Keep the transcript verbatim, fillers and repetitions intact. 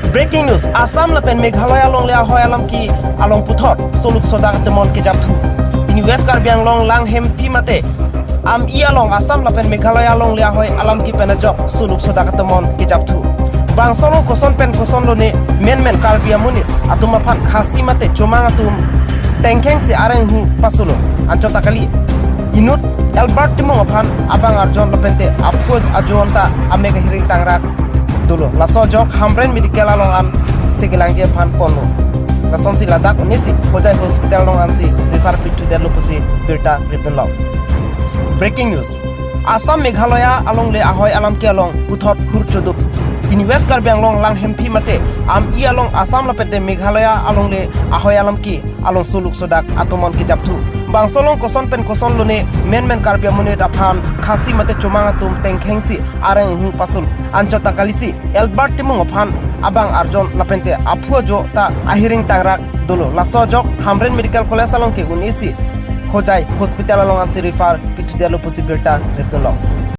Breaking news, Assam lapen Meghalaya alongle ahoi alam ke along puthot suluk sodak atomon kejapthu. Pini West Karbi Anglong Langhemphi mate Ami along Assam lapen Meghalaya alongle ahoi alam ke pen ajok suluk sodak atomon kejapthu. Bangso along koson pen koson lone menmen Karbi amonit atum aphan Khasi mate Chomang atum tengkheng si areng hu pasulun. Anchot ta kali, inut Albert Timung aphan abang arjon lapente aphu ajo anta amek ahiring tangrak dolo. Laso ajok Hamren Medical along an si kelangji aphan ponlo. Lasonsi ladak un-isi Hojai Hospital along ansi refer pithudetlo pusi birta ripdunlo. Breaking news, Assam Meghalaya alongle ahoi alam ke along puthot hur chodup. Pini West Karbi Anglong Langhemphi mate Ami along Assam lapente Meghalaya alongle ahoi alam ke along suluk sodak atomon kejapthu. Bangso along koson pen koson lone menmen Karbi amonit aphan Khasi mate Chomang atum tengkheng si areng hu pasul. Anchot ta kali si Albert Timung aphan abang arjon lapente aphu ajo ta ahiring tangrak dolo. Laso ajok Hamren Medical College along ke un-isi Hojai Hospital along ansi refer pithudetlo pusi birta ripdunlo.